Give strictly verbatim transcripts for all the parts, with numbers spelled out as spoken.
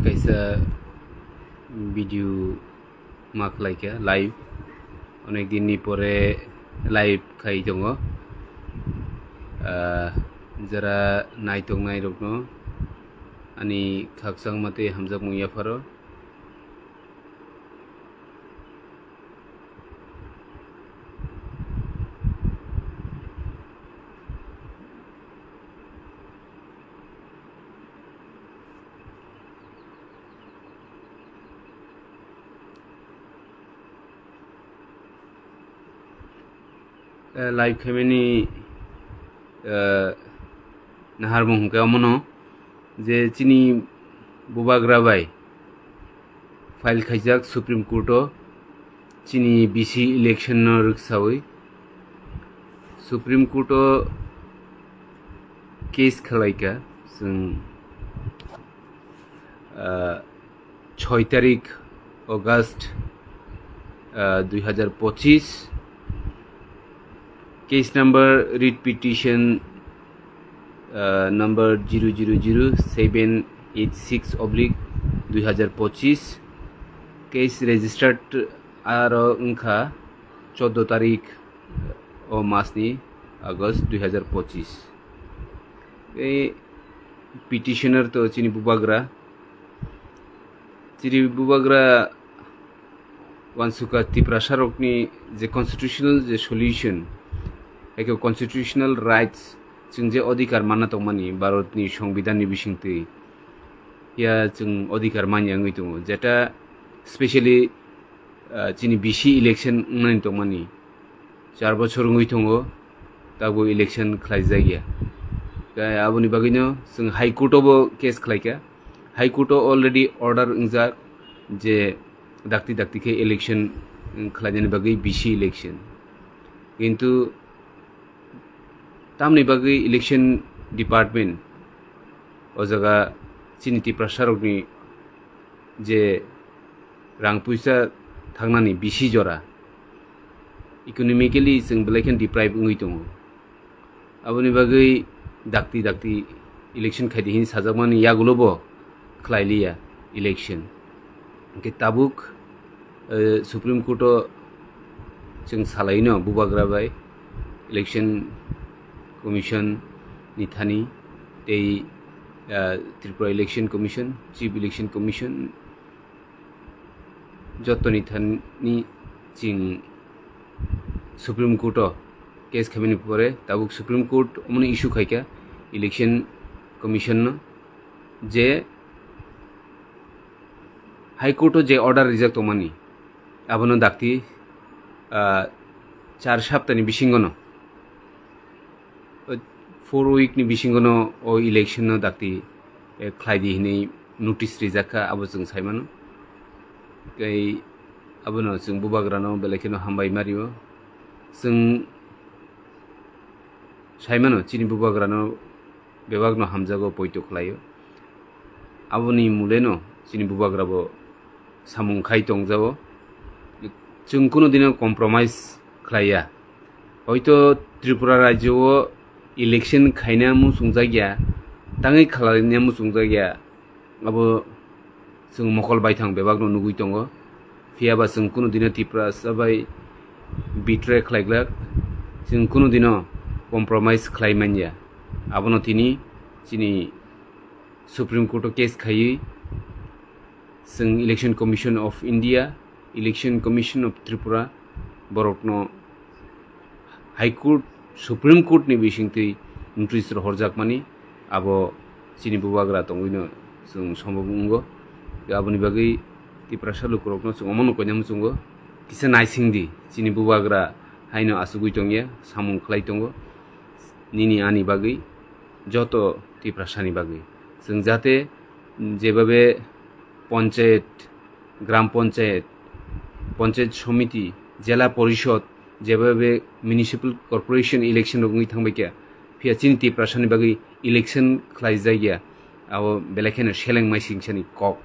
kaisa video ma khlaikha live, onek din ni pore live khai tongo. Ah, jara naitongnai rokno ani khakchangma tei hamjakmung yapharo. Eh, live khaimani, eh, naharmung hwnkhe omono je chini bubagra bai file khaijak Supreme Court o chini B C election no rwksawi Supreme Court o case khalaikha chwng, ah, choi tarik August, ah, dui hazar pochis, case number writ petition, ah, number zero zero zero seven eight six oblique dui hazar pochis, case registered aro wngkha choddo tarik o masni August dui hazar pochis. Tei petitioner to chini bubagra. Chini bubagra wansukha Tiprasa rokni je constitutional je solution, hai khe constitutional rights, chwng je odhikar manna tongmani Bharatni Songbidanni bisingtwi, ya chwng odhikar manya wngwi tongo, jeta specially, ah, chini B C election wngnani tongmani char bochor wngwi tongo, tabuk election khlaijakya. Tei aboni bagwino chwng High Court o bo case khlaikha. High Court o already order wngjak je dakti dakti khe election, mm, khlainani bagwi B C election. Kintu tamni bagwi election department o jaga chini Tiprasa rokni je rang puisa thangnani bisi jora, economically chwng belai kheno deprive wngwi tongo. Aboni bagwi dakti dakti election khaidi hin sajakmani yagulo bo khlailiya election. Hwnkhe tabuk, eh, Supreme Court o chwng salaino bubagra bai Election Commission ni thani tei, ah, Tripura Election Commission, Chief Election Commission, jotoni thani chwng Supreme Court o case khaimani pore tabuk Supreme Court omono issue khaikha Election Commission no je High Court o je order rijak tongmani abono dakti, ah, char saptani bisingono, four week ni bisingono o election no dakti, eh, khlaidi hinwi notice rijak kha, abo chwng saimano. Tei abono chwng bubagrano belai kheno hambai mario. Chwng saimano chini bubagrano bebakno hamjago poito khlaio. Aboni muleno chini bubagrabo samung khai tongjago. Chwng kunu dino compromise khlaiya. Hoito Tripura rajyo o election khaina muchungjakya, tangwi khlaina muchungjakya, abo chwng mokol baithang bebakno nugwi tongo. Phiyaba chwng kunu dino Tiprasa bai betray khlaiglak, chwng kunu dino compromise khlai manya. Abono tini chini Supreme Court o case khaiwi chwng Election Commission of India, Election Commission of Tripura borokno High Court, Supreme Court ni bisingtwi notice rohorjakmani abo chini bubagra tongwino chwng sombob wngo. Aboni bagwi Tiprasa lukurokno chwng omono koina muchungo, kisa naisingdi chini bubagra haino achugwi tongya, samung khlai tongo nini ani bagwi, joto Tiprasani bagwi. Chwng jate jebabe panchayat, gram panchayat, panchayat samiti, jela porishod, jebabe municipal corporation election rok wngwi thangbai kha, phiya chini Tiprasani bagwi election khlaijakya, abo belai kheno seleng maising sani kok.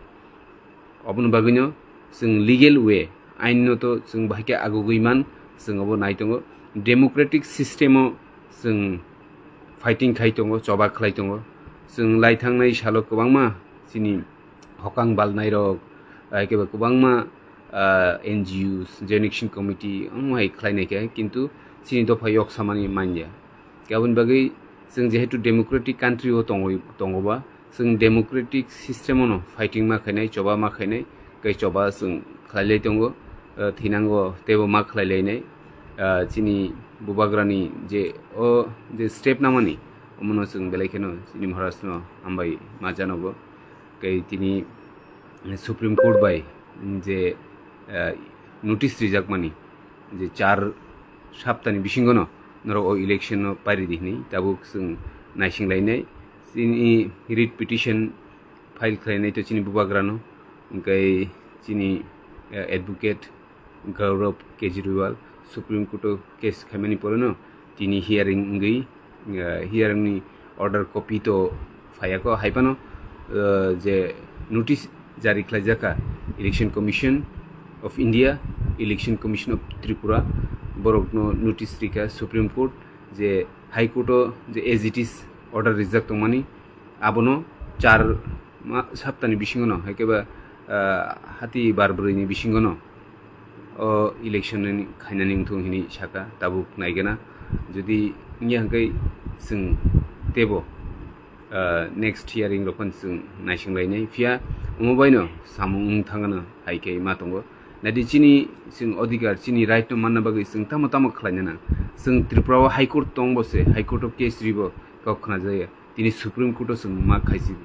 Oboni bagwino chwng legal way, ain no to chwng bahai khe agugwi man, chwng obo nai tongo. Democratic system o chwng fighting khai tongo, choba khlai tongo. Chwng lai thangnai salo kwbangma chini hokang balnairok, hai khe ba kwbangma, ah, N G Os, Joint Action Committee, omo hai khlainai khe, kintu chini dopha yok samani manya. Aboni bagwi chwng jehetu democratic country o tongwi, tongo ba, chwng democratic system o no fighting ma khainai, choba ma khainai, tei choba chwng khlailai tongo, ah, thinango teibo ma khlailainai. Ah, chini bubagrani je o je step namani, omono chwng belai kheno chini Maharaj no hambai ma janogo. Tei tini Supreme Court bai je, ah, notice rijakmani je char saptani bisingono norok o election no pairidi hinwi tabuk chwng naisinglainai. Chini writ petition file khlainai to chini bubagrano, hwnkhe chini, ah, advocate Gaurav Kejriwal Supreme Court o case khaimani pore no tini hearing wngwi, ah, hearing ni order copy to phaiya kho, hai phano, ah, je notice jari khlaijak kha Election Commission of India, Election Commission of Tripura, borok no notice rikha Supreme Court je High Court o je as it is order rijak tongmani, abono char ma-, saptani bisingono, hai khe ba, ah, hati bar brwi ni bisingono o election ni khainani wngthung hinwi sakha, tabuk naigana. Jodi wngya hwnkhe chwng teibo, ah, next hearing rok phano chwng naisinglainai. Phiya omo baino samung wng thangano hai khe ma tongo. Naidi chini chwng odhikar, chini right no manna bagwi chwng tamo tamo khlaina nang. Chwng Tripura o High Court tongbo se, High Court o case ribo kok khna jaya. Tini Supreme Court o chwng ma khaisigo.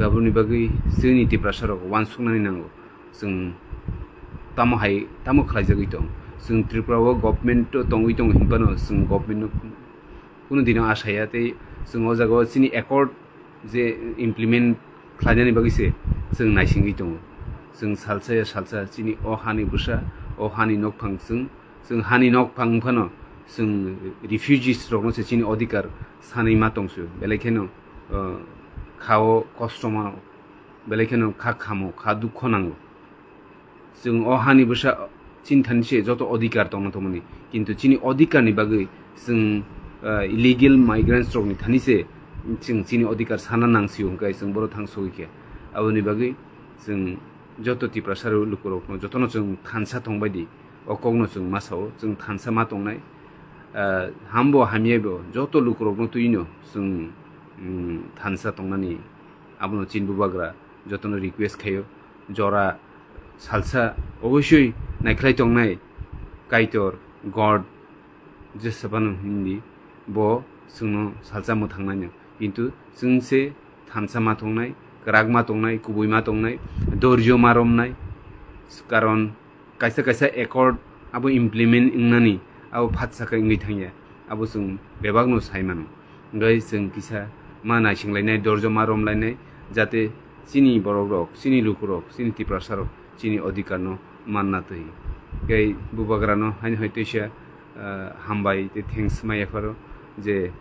Aboni bagwi chini Tiprasa rok uansuknani nango. Chwng tamo hai, tamo khlaijagwi tong. Chwng Tripura o government o tongwi tongo hinphano chwng government no kunu dino asaya tei chwng o jaga o chini accord je implement khlainani bagwi se chwng naisingwi tongo. Chwng salsa ya salsa chini o hani bwsa, o hani nokphang chwng Chwng hani nok phang phano chwng refugees rokno se chini odhikar sanwi ma tongsu, belai kheno, uh, khao kosto mano, belai kheno kha khamo, kha dukho nango. Chwng o hani bwsa chini thani se joto odhikar tongna tongmani, kintu chini odhikar ni bagwi chwng, uh, illegal migrants rokni thani se chwng chini odhikar sana nang sio hwnkhe chwng boro thang sogwi khe. Aboni bagwi chwng joto Tiprasa lukurokno jotono chwng thansa tongbai di. O kokno chwng ma sao, chwng thansa ma tongnai. Ah, hambo hamyabo joto lukurokno twino chwng, mm, thansa tongnani abono chini bubagra jotono request khaio. Jora salsa obosoi naikhlai tongnai Kaitor, God, jesabano hindi bo chwngno salsa mwthangnaino. Kintu chwng se thansa ma tongnai, kwrak ma tongnai, kubui ma tongnai, dorjo ma romnai. Karon kaisa kaisa accord abo implement wngnani abo phat saka wngwi thangya, abo chwng bebakno sai mano. Hwnkhe chwng kisa ma naisinglainai, dorjo ma romlainai, jate chini borokrok, chini lukurok, chini Tiprasarok chini odhikarno manna twi. Tei bubagrano haino hai teisa, ah, hambai tei thanks ma yapharo je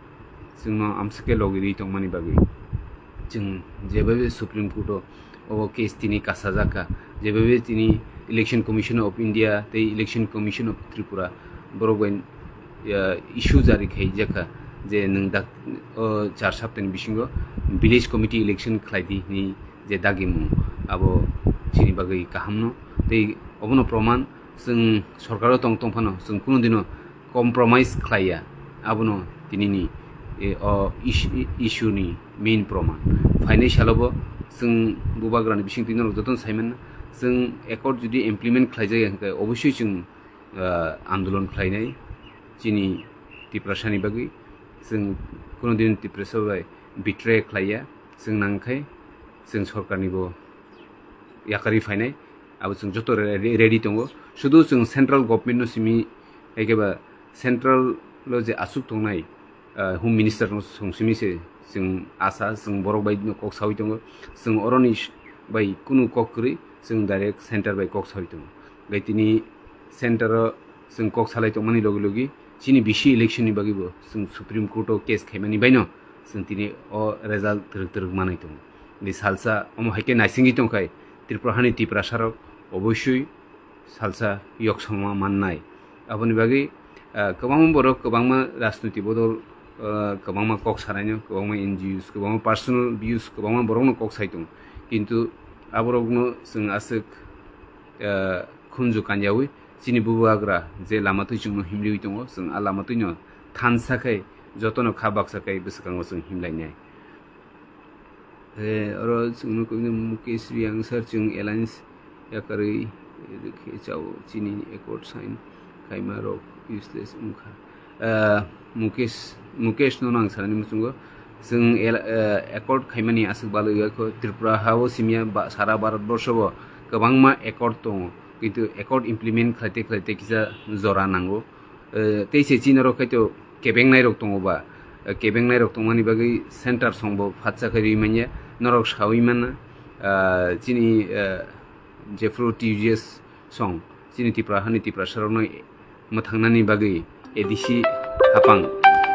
chwngno amswkhe logi rwi tongmani bagwi. Chwng jebaibe Supreme Court o o case tini kasajak kha, jebaibe tini Election Commission of India tei Election Commission of Tripura borok bai, ah, issue jari khaijak kha je nwng dak o char saptani bisingo village committee election khlai di hwnwi je dagimung abo chini bagwi kahamno. Tei obono proman chwng sorkaro tong tong phano chwng kunu dino compromise khlaiya, abono tinini, e, o is-, issue ni main proman. Phainai salobo chwng bubagrani bising twi norok jotono saimanna, chwng accord jodi implement khlaijak ya hwnkhe obosoi chwng, ah, andolon khlainai chini Tiprasani bagwi. Chwng kunu din Tiprasa bai betray khlaiya, chwng nangkhe chwng sorkarni bo yakarwi phainai, abo chwng joto re-, re-, ready tongo. Sudu chwng central government no simi, ekeba central lo je asuk tongnai, ah, home minister no song simi se chwng asa, chwng borok bai no kok sawi tongo. Chwng oroni s-, bai kunu kok kwrwi, chwng direct center bai kok sawi tongo. Gai tini center o chwng kok salai tongmani logi logi chini bisi election ni bagwi bo chwng Supreme Court o case khaimani baino chwng tini o result twrwk twrwk manwi tongo. Ni salsa omo hai khe naisingwi tongkhai Tripura hani Tiprasarok obosoi salsa yoksongma mannai. Aboni bagwi, ah, kwbangma borok, kwbangma rajniti bodol, ah, kwbangma kok sanaino, kwbangma N G Os, kwbangma personal views, kwbangma borokno kok sai tongo. Kintu Aborokno chwng aswk, eh, khunju kanyaui chini bubagra je lama twi chwngno himliwi tongo, chwng a lama twino thansa khai jotono kha baksa khai bwswkango chwng himlainai. Eh, oro chwngno kwbangma Mukesh Reang sir chwng alliance yakarwi rikhe chao chini accord sign khaima rok useless wngkha. Eh, Mukesh, Mukesh no ang sanani muchungo chwng el-, eh, accord khaimani aswk balwi wngkha Tripura ha o simya ba sara Bharat borsho bo kwbangma accord tongo, kintu accord implement khlaite khlaite kisa jora nango. Eh, tei se chini rok khaito kebengnai rok tongo ba, eh, kebengnai rok tongmani bagwi center song bo phatsa khe rwi manya, norok sawi mana, ah, chini, eh, jephru T U J S song, chini Tipra hani Tiprasa rokno mwthangnani bagwi A D C hapang,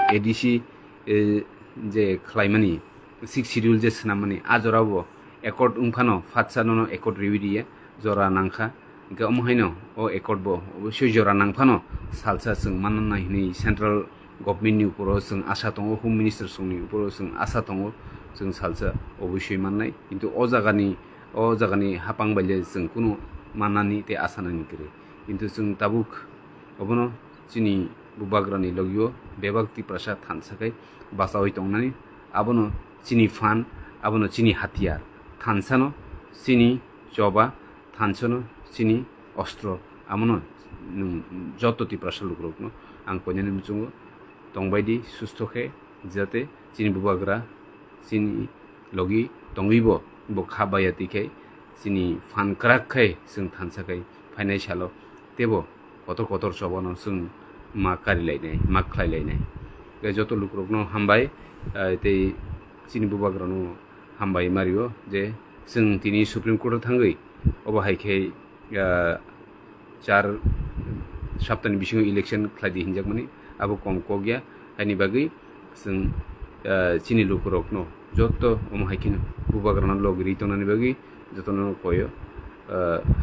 A D C, eh, je khlaimani, sixth schedule je swnammani, a jora bo accord wngphano phatsa nono accord riwi riya, jora nangkha. Hingke omo haino o accord bo obosoi jora nangphano salsa chwng manna nai hinwi central government ni uporo chwng asa tongo, home minister songni uporo chwng asa tongo, chwng salsa obosoi mannai. Kintu o jagani, o jagani hapang bai le chwng kunu mannani tei asa nani kwrwi. Kintu chwng tabuk obono chini bubagrani logio bebak Tiprasa thansa khai bachaui tongnani. Abono chini phan, abono chini hatiyar. Thansano chini choba, thansano chini ostro. Amono nwng joto Tiprasa lukurokno ang koinani muchungo tongbaidi sustho khe, jate chini bubagra chini logi tongwibo bo kha baya twi khai chini phan kwrak khai chwng thansa khai phainai salo teibo kotor kotor chobano chwng ma karilainai, ma khlailainai. Tei joto lukurokno hambai, eh, tei chini bubagrano hambai mario je chwng tini Supreme Court o thangwi obo hai khe, ah, char saptani bisingo election khlai di hinjakmani, abo kom kok ya. Haini bagwi chwng, ah, chini lukurokno joto omo hai kheno bubagrano logi ri tongnani bagwi jotono koyo, ah,